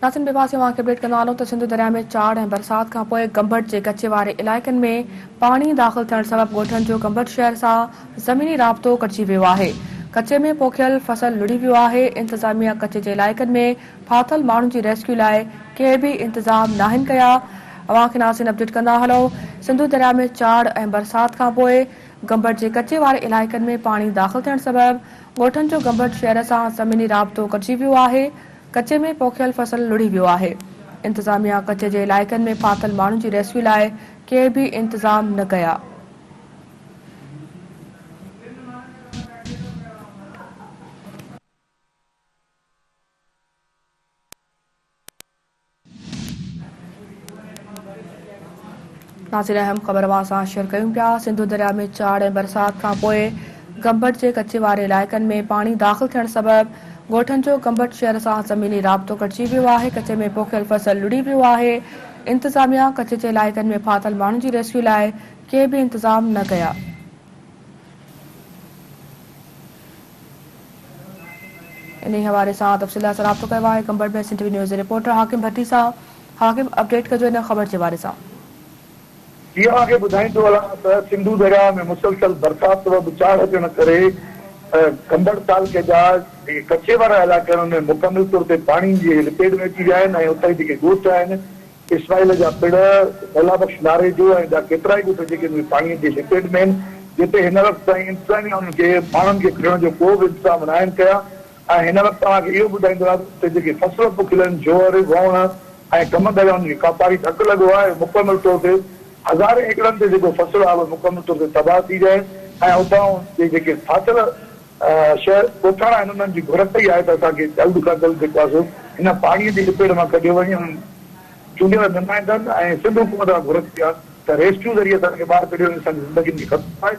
ناظرين ٻئي پاسي اوهان کي اپڊيٽ ڪندا هلون ته سنڌو درياء ۾ چاڙهه ۽ برسات کانپوء گمبٽ جي ڪچي واري علائقن ۾ پاڻي داخل ٿيڻ سبب ڳوٺن جو گمبٽ شهر سان زميني رابطو ڪٽجي ويو آهي ڪچي ۾ پوکيل فصل لڙهي ويو آهي انتظاميا ڪچي جي علائقن ۾ ڦاٿل ماڻهن جي ريسڪيو لاء ڪي به انتظام ناهن ڪيا اوهان کي ناظرين اپڊيٽ ڪندا هلون سنڌو درياء ۾ چاڙهه ۽ برسات کانپوء گمبٽ جي ڪچي واري علائقن ۾ پاڻي داخل ٿيڻ سبب ڳوٺن جو گمبٽ شهر سان زميني رابطو ڪٽجي ويو آهي ڪچي ۾ پوکيل فصل لڙهي ويو آهي، انتظاميا ڪچي جي علائقن ۾ ڦاٿل ماڻهن جي ريسڪيو لاء ڪي به انتظام نه ڪيا. ناظرين اهم خبر اوهان سان شيئر ڪيون پيا سنڌو درياء ۾ چاڙهه ۽ برسات کانپوء گمبٽ جي ڪچي واري علائقن ۾ پاڻي داخل ٿيڻ سبب ڳوٺن جو گمبٽ شهر سان زميني رابطو ڪٽجي ويو آهي ڪچي ۾ پوکيل فصل لڙهي ويو آهي انتظاميا ڪچي جي علائقن ۾ ڦاٿل ماڻهن جي ريسڪيو لاء ڪي به انتظام نه ڪيا. انهي حوالي سان تفصيل لاء اسان رابطو ڪيو آهي گمبٽ ۾ سنڌ ٽي وي نيوز جي رپورٽر حاڪم ڀٽي سان حاڪم اپڊيٽ ڪجو ان خبر جي حوالي سان. جي اوهان کي ٻڌائيندو هلان ته سنڌو درياء ۾ مسلسل برسات سبب چاڙهه اچڻ ڪري گمبٽ تعلقي جا جيڪي ڪچي وارا علائقا آهن ان ۾ مڪمل طور تي پاڻي جي لپيٽ ۾ اچي ويا آهن ۽ اتان جيڪي ڳوٺ آهن اسماعيل جا پڙ، مولا بخش ناريجو ۽ ٻيا ڪيترائي ڳوٺ جيڪي اهي پاڻي جي لپيٽ ۾ آهن جتي هن وقت تائين انتظاميا انهن کي ماڻهن کي ڪڍڻ جو ڪو به انتظام ناهن ڪيا ۽ هن وقت توهان کي اهو ٻڌائيندو آهيان ته اتي جيڪي فصل پوکيل آهن جوئر، ووڻ ۽ ڪمند جا انهن کي ڪاپاري ڌڪ لڳو آهي ۽ مڪمل طور تي هزارين ايڪڙن تي جيڪو فصل آهي اهي مڪمل طور تي تباهه ٿي ويا آهن ۽ اتان جي جيڪي ڦاٿل شهر ڳوٺاڻا آهن انهن جي گهر ڪئي آهي ته اسان کي جلد کان جلد جيڪو آهي سو هن پاڻي جي لپيٽ مان ڪڍيو وڃي انهن چونڊيل نمائندن ۽ سنڌ حڪومت کان گهر ڪئي آهي ته ريسڪيو ذريعي اسان کي ٻاهر ڪڍيو وڃي اسان جي زندگين کي خطرو آهي.